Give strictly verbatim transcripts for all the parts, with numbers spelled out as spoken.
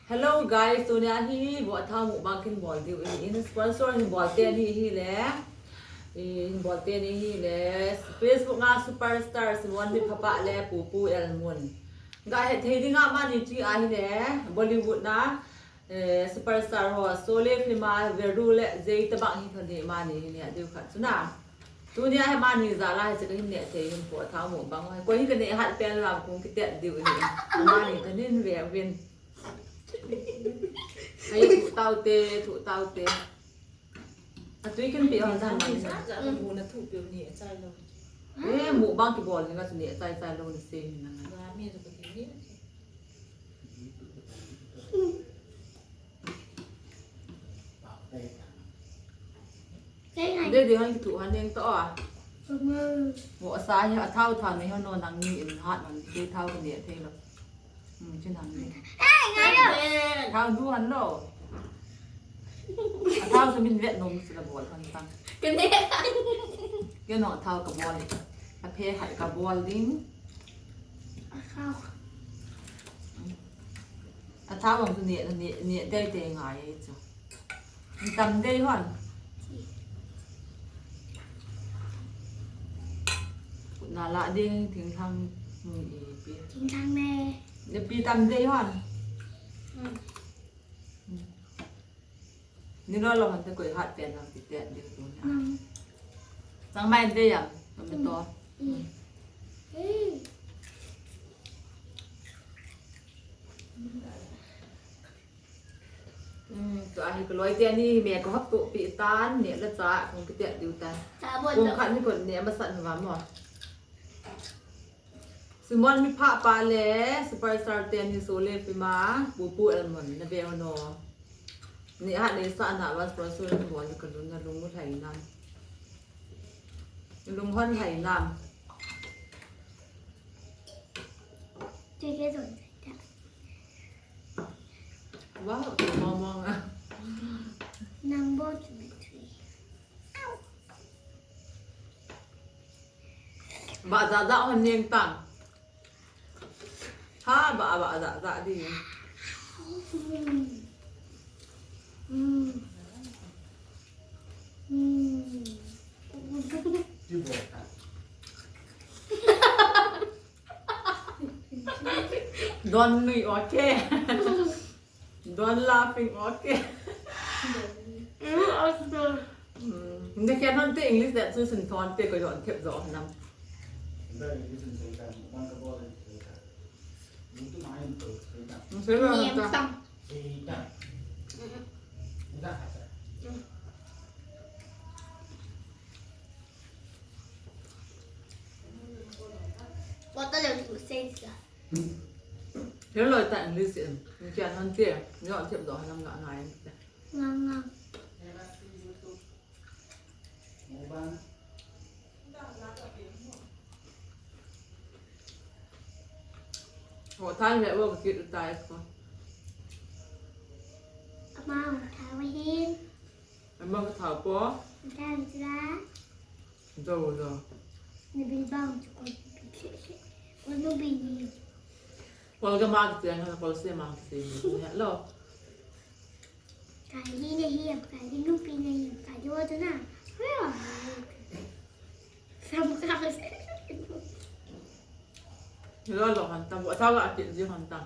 Hello guys, tunia hi vohthao mukbang kin bol diu ahi. In sponsor hin bol teni hile. I, hin bol teni hile. Facebook a superstar Simon Mitphapa le Pupu Elmun. Ga hethei dinga amani chu ahile. Bollywood na, eh, superstar ho Sholay film a Viru le Jay tabang hi thon hi amani hi neh diu khat chu na. Tunia hi amani jal a hiche kahin neh thei hin vohthao mukbang ho. Koi hi kaneh hat pen lam kong kitet diu ahi. Amani kahin ve uvin. Ai, thuh taute, thuh taute. Atui kin pi hon dan. Sa ja ka bu na thuh pe ni a chai lo. Eh, mukbang kibol ni ka chu neh chai chai lo ni se ni na nga. Ga mi to ka ni. Dei dei hon kithuh hon ding to a. Mo asa hi athao thao nei hon no nangni in hat hon dei thao ka neh thei lo. Hmm, chin hon ding. Thao du hon lo. Athao sa min vet nom sila bol hon tang. Ka neh. Kei no athao ka bol. Aphe hai ka bol ding. Athao. Athao ang tu neh, neh, neh dei dei ngai chu. Tam dei hon. Na la ding thingthang mu ipi. Thingthang ne. Ipi tam dei hon. Hmm. Ni lo lo hon te koi hat pen nang ti pen ding tu na. Hmm. Nang mai dei yam, nang to. Hmm. Hmm. Hmm, tua hi kaloi teni me ko hap tu pi tan, neh le chah kong kitet diu tan. Kong khat ni kon neh masat na mo. Simon Mitphapa le superstar teni Sholay film a Pupu Elmun na ve hon o. Neh hat nei sa na va sponsor ni bol ni kalung na lung lhai nam. Lung hon lhai nam. Wow, mama. Nang bo tu me tui. Ba za za hon ning tang. Ha, ba, ba za za di. Mm. Mm. Mm. Don't nui, okay. Don't laughing, okay. Mm, asto. Mm. Nda kya non te English that susun ton te ko yon tep zo nam. Mm, sila. Niam ta. Tang. What are you saying? Hello, ta English in. Ni kya han te, ni on tep do han nga ngai. Nga nga. Ho than le wo kit utai ko. Ama tha wa hin. Ama ka tha po. Tha wa sila. Zo, zo. Ni bil bang chu ko. Ko nu bi ni. Ko ga ma ka tiang, ko se ma ka tiang. Hello. Kali na hi, kali nu pi na hi, kali wa tu na. Sam ka. Lo lo han ta, bo ta ga ti ji han ta.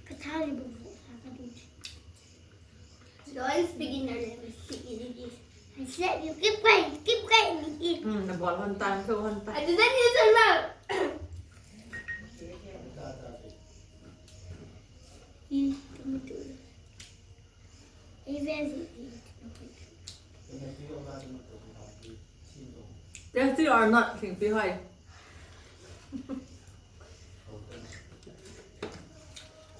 Ka tha ni bo sa ka du. Don't speak in your language, speak in English. I said you keep quiet, keep quiet, Nikki. Hmm, na bol hon tan, so hon tan. I didn't use your mouth. Hmm, let me do it. Tasty or not, Singpi Hoi?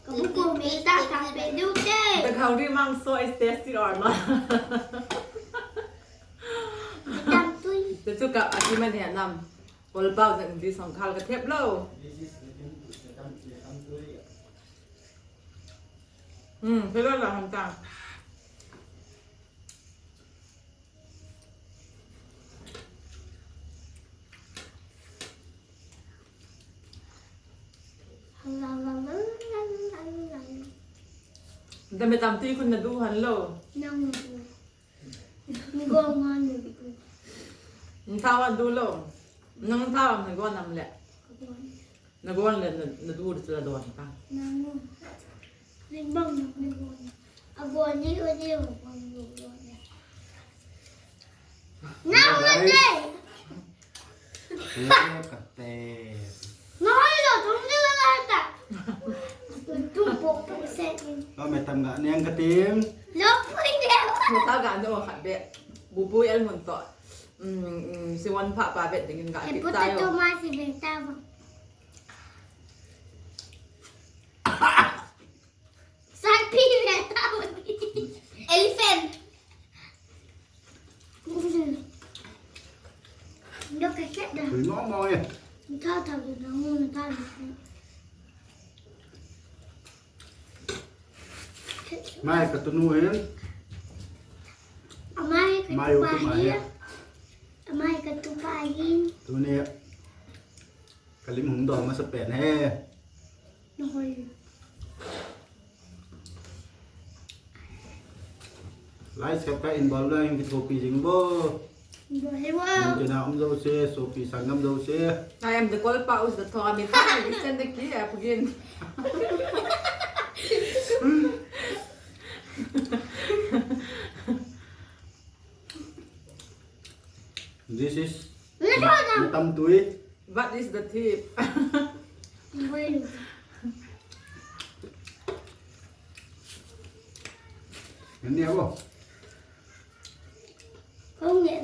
Ka buko me ta ta pe du te. The Khawri mangso is tasty or not? Tam tui. Te chu ka ati man he nam. Kol pau jeng di song khal ka thep lo. Hmm, pe lo la han ta. Dame tam ti khun nadu han lo. Nang nadu. Ni go ngan nadu. Ni thawan du lo. Nang thawan ni go nam le. Nagon le na, nadu le chula don ta. Nagon. Ni bang nagon. Agon ni o ni o bang nagon. Nagon le. Hello, Captain. Nagon lo, tung ni la la ta. Tung po po se. Lo me tam ga niang ka tim. Lo pui de. Mo ta ga no khat be. Bu bu el mun to. Mm, mm, si wan pha pa bet dingin ga. E kit puta tayo. To ma si beta ba. Sapi beta. Elephant. Ndo ka set da. Ui, no, no, eh. Tha tha da, no, no, tha da. Mai ka tunu hin. Amai ka Mai tu u tu pa mai hin. Hin. Amai ka tu pa hin. Tuni. Ka lim hung dol masa pen he. Nahoi. Like, subscribe, involve la, in kithopi jing bo. Involve he wa. Min kina um jo se, sopi sangam jo se. I am the call pa us the Tommy. Extend the key, I begin. This is Natam tui. What is the tip? Ini apa? Kau nggak.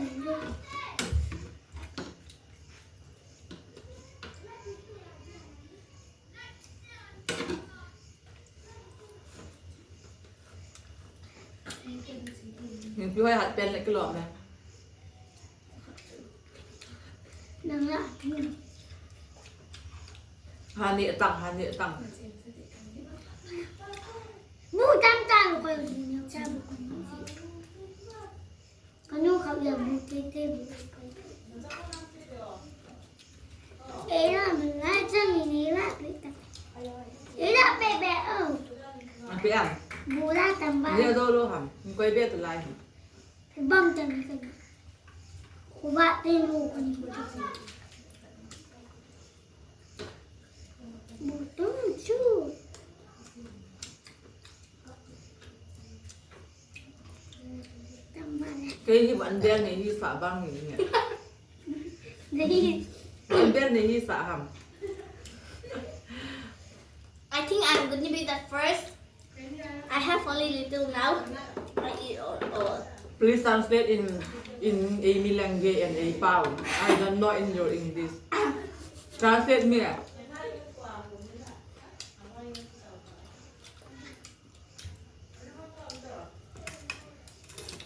Hin pi hoi hat pen le kilom le. Nang la. Hani atang, hani atang. Bu tam tam ko ni cha bu ko ni. Kanu kau ya bu te te bu. Era, me la chang ni la pe ta. Era pe be o. Ang piang. Bu la tam ba. Ni do lo ham. Ni koi be to lai. Bang chang ka. Khuba te mu ko ni. Bu tum chu. Kei hi van der nei hi sa bang ni ne. Nei. Van der nei hi sa ham. I think I'm gonna be the first. I have only little now. I eat all, all. Please translate in, in Amy language and A Pau. I don't know in your English. Translate me.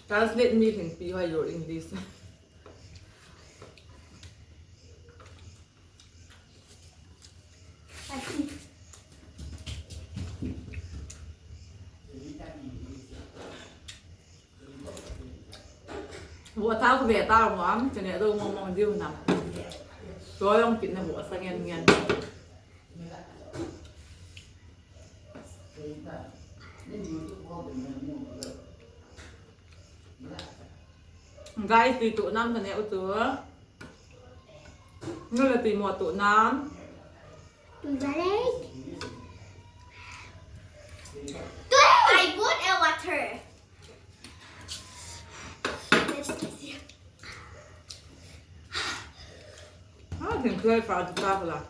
Translate me, Pi Hoi, your English. Vua thao ve ta mo am, chane do mo mo diu nam. Toyong kit na vua sa ngen ngen. Guys, tui tu nam tane u tu. Nula tui mo tu nam. Tui ba lei. Tui. I bought a water. Ah, then try for the traveler.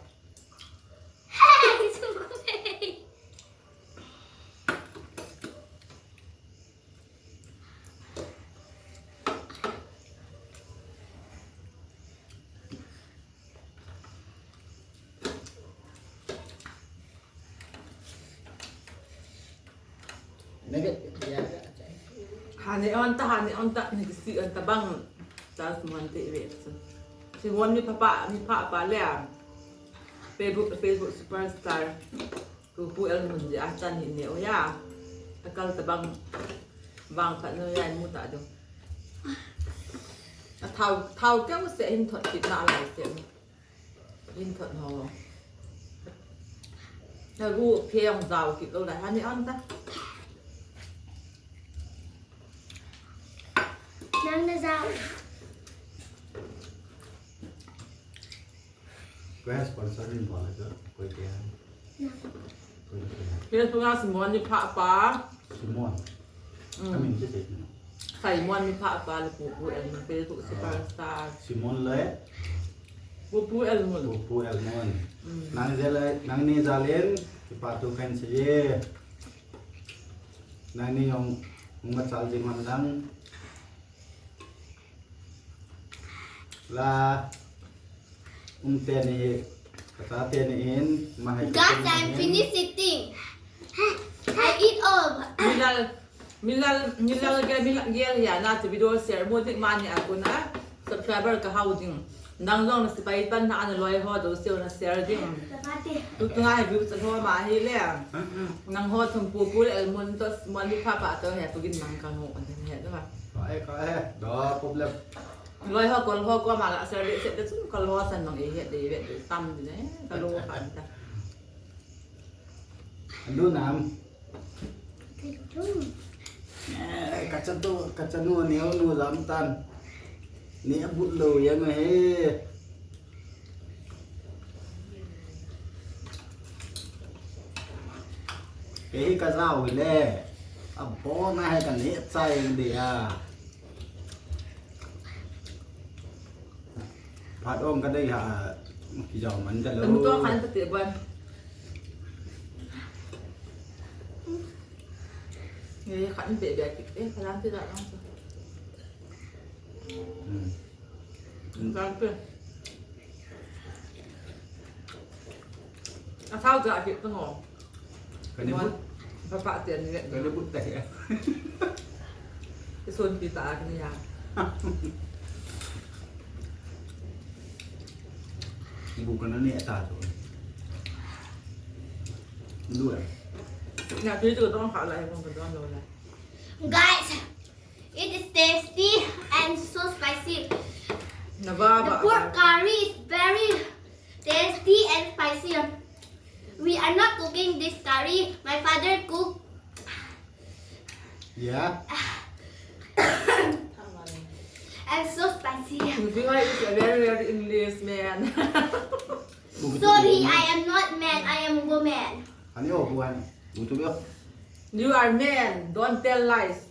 Hani on ta, hani on ta, ni si on ta bang. Tas man te ve. Si won ni papa, ni papa le. Facebook, Facebook superstar. Ku pu el mun ji a chan hi ne o ya. Akal ta bang, bang khat no ya mu ta do. A thao, thao keu se hin thot kit na lai se. Hin thot ho. Nagu pheng jao kit lou lai, hani on ta. Nang na jao. Koi sponsor ni bol ka, koi ke. Koi ke. Kei sunga Simon ni pha pa. Simon. Mm. Amin che che ni. Simon ni pha pa le Pupu Elmun pe tu superstar. Simon le. Pupu Elmun. Pupu Elmun. Mm. Nang je le, nang ni jalen, kipah thu kahin sei e. Nang ni jong, jong machal jing man lang. La, um teni, kata teni in, mahai. Guys, I'm finished eating. I eat all. Milal, Milal, Milal gel, Milal gel ya, na tu video share mo dik mani aku na subscriber ka hao ding. Nang jong na sipai pan na ana loi ho do seo na share ding. Tu tu na he view sa ho ma hi le. Nang ho thum Pupu le Elmun to Simon ni pha pa to he tu gin nang ka ho an he do. Ka e, ka e, no problem. Loi ho kol ho ko ma la ser de se de sun kol ho san nong e he de ve de tam de ne ka lo khan ta. Andu nam. Eh, ka chanu, ka chanu neo nu jam tan. Ni abut lo yang he. Kei hi ka jao hi le. Abona he ka neh chai ding a. Phat om ka dei ha, kijao man ta lo. Ka mu to khan ta te ban. Nge khan be be ki, eh, khan te da lang. Hmm. Khan te. A thao ja ki to ngo. Ka ni but. Papa te ni le. Ka ni but ta he. Ki son pi ta ka ni ya. Bu ka na ni ta to. Lu e. Na tu tu to kha la he ko ka don lo la. Guys, it is tasty and so spicy. Na ba ba. The pork curry is very tasty and spicy. We are not cooking this curry. My father cook. Yeah. And so spicy. This one is a very, very English man. Sorry, I am not man. I am woman. Ani o buan. Butu yo. You are man. Don't tell lies.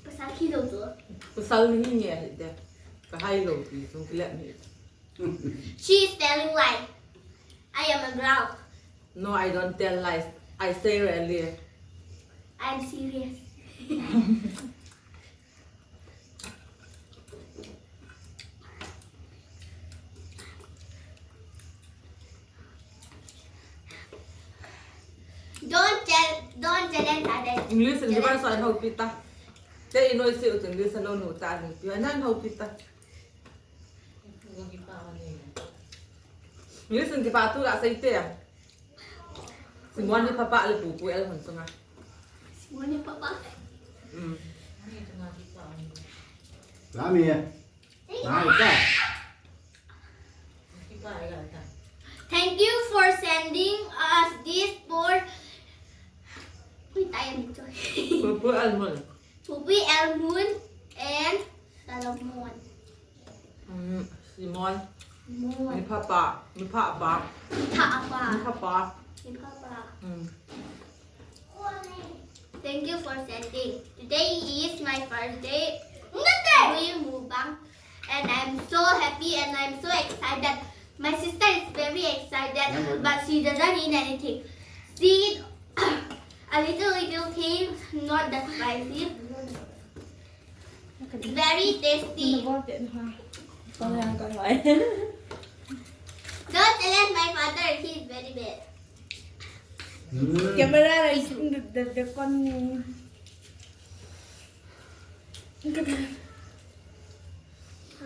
Pasal hi lo tu. Pasal hi nge hi de. Ka hai lo ti sung kilet ni. She is telling lie. I am a girl. No, I don't tell lies. I say really. I am serious. Don't tell, don't challenge others. English in the one so I hope it. Te ino isi ut English alone uta ni. Pi anan hope it. English in the patu la sai te. Simon ni papa le Pupu el hon sunga. Simon ni papa. Mm. Lami. Lami ka. Thank you for sending us this for Pupu Elmun. Pupu Elmun and Salomon. Mm, Simon. Moon. Ni papa, ni papa. Ni papa. Ni papa. Ni papa. Mm. Thank you for sending. Today is my first day doing mukbang, and I'm so happy and I'm so excited. My sister is very excited, but she doesn't eat anything. She eat a little, little thing, not that spicy. Very tasty. Don't challenge my father, he is very bad. Camera la the the the con.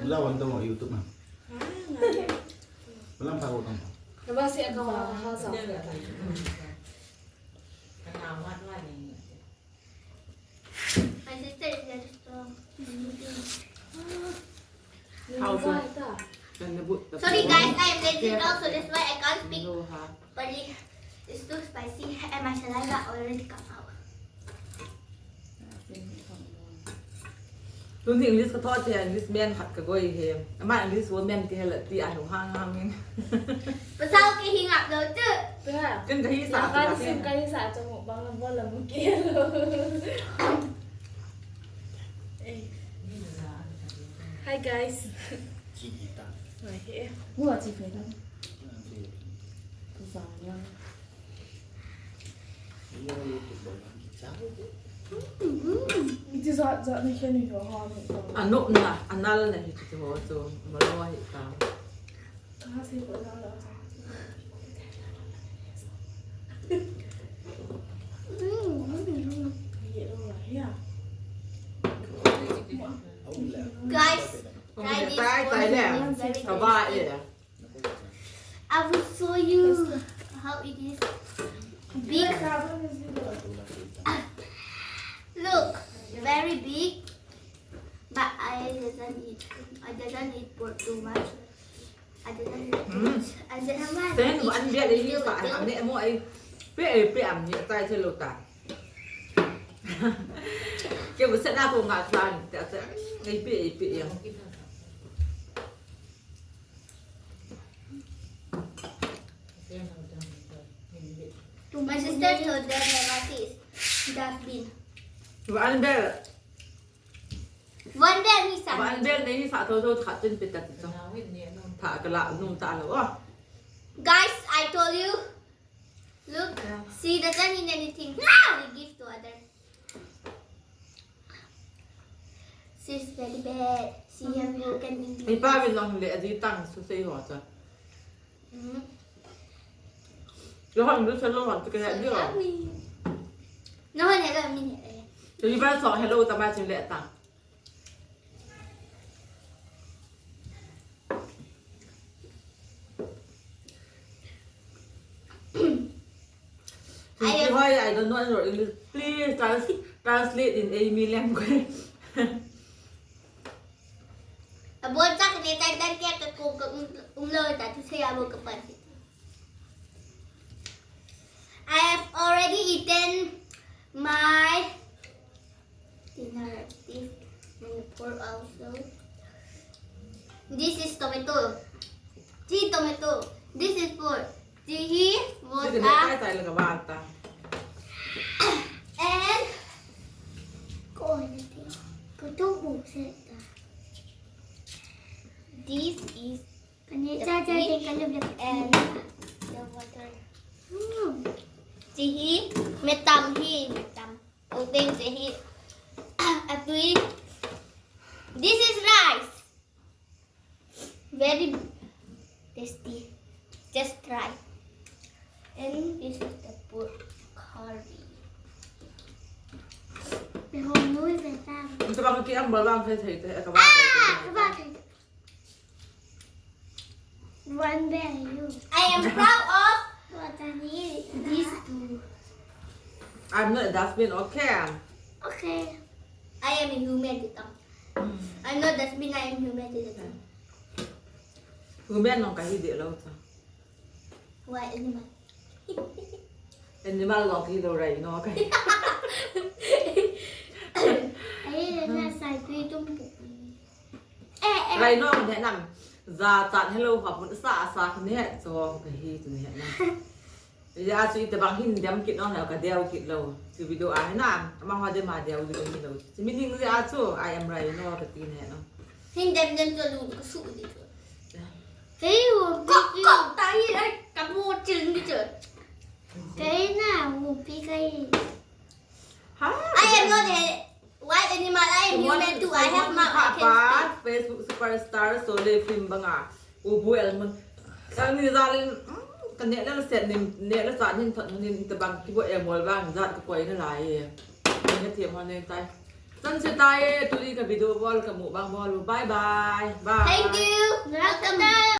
Mula wan tong YouTube ma. Mula pa ko tong. Ba si ka ha sa. My sister is very strong. How to? Sorry guys, I am lazy now, so that's why I can't speak properly. It's too spicy and my saliva already come out. Tuni English ka thot he, English man khat ka goi he. Ama English woman ti hela ti a hung hang hang in. Pasal ke hing up lo tu. Ken ka hi sa. Ka ni sim ka hi sa chong bang bol la mu ke lo. Hi guys. Mai he. Wo chi fei da. Zang yang. Iti zat zat na khen ni ho ha ni. Anop na, anal na hi ti ho chu, malo hi ta. Ka se ko na la. Guys, try this one. It's very tasty. I will show you how it is. Big. Look, very big. But I doesn't eat. I doesn't eat pork too much. I doesn't eat pork. I just Sen bu an bia le ni sa an ne mo ai. Pe ai pe am ni tai che lo ta. Ke bu se na ko nga san ta ta. Ai pe ai pe ya. My sister told them never taste dustbin. Van bel. Van bel ni sa. Van bel ni sa tho tho khat tin pe ta ti to. Tha ka la nung ta lo. Guys, I told you. Look, she doesn't need anything. We give to others. She's very bad. She have broken English. Ei pa vin long le adi tang su sei ho cha. Mm. Lo hon du cha lo hon tu ka ya dio. No hon hello mi ne. Ei pa so hello ta ma chin le ta. I am Hi, I don't know your English. Please trans translate in Amy language. Abon sa kani tan tan kaya ka kung ka um um lo ta tu saya mo ka pansit. I have already eaten my dinner. This and pork also. This is tomato. This is tomato. This is pork. This is was Sige, a tai tai lang ka bata. And ko ko tu bu se ta. This is Kani cha cha din ka lub lub. And the water. Hmm. Chihi, metam hi, metam. Open chihi. Atui. This is rice. Very tasty. Just try. And this is the pork curry. Pero no es de tan. Ito bang ki ang balang sa sa ito, ito ba? Ah, ito ba? One bear, you. I am proud of What I need. These two. I'm not a dustbin, okay? Okay. I am a human, Tita. I'm not dustbin, I am human, Tita. Human nong kahi di lo ta. Why animal? Animal nong kahi lo rai no kahi. Ai, na sai tui tum pu. Rai no ne nam. Za chan hello ha pun sa sa ne cho kahi tu ne nam. Ya chu ite bang hin dem kit no ha ka deu kit lo. Chu video a na. Ama ha dem a deu di lo. Chu meaning ya chu I am rai no ka ti ne no. Hin dem dem chu lu ka su di chu. Kei wo ko ko ta hi ai ka mo chin di chu. Kei na wo pi kai. Ha? I am not a wild animal. I am human too. I have mouth. I can speak. Facebook superstar Sole Film banga. Ubu Elmon. Kani zalin, mm, ka ne la set nin, ne la sa nin thot nin tabang kibo e mol bang zat ka koi na lai e. Ni ka thiam hon nen tai. Chan se tai e, tuli ka video bol ka mu bang bol. Bye bye. Bye. Thank you. Welcome.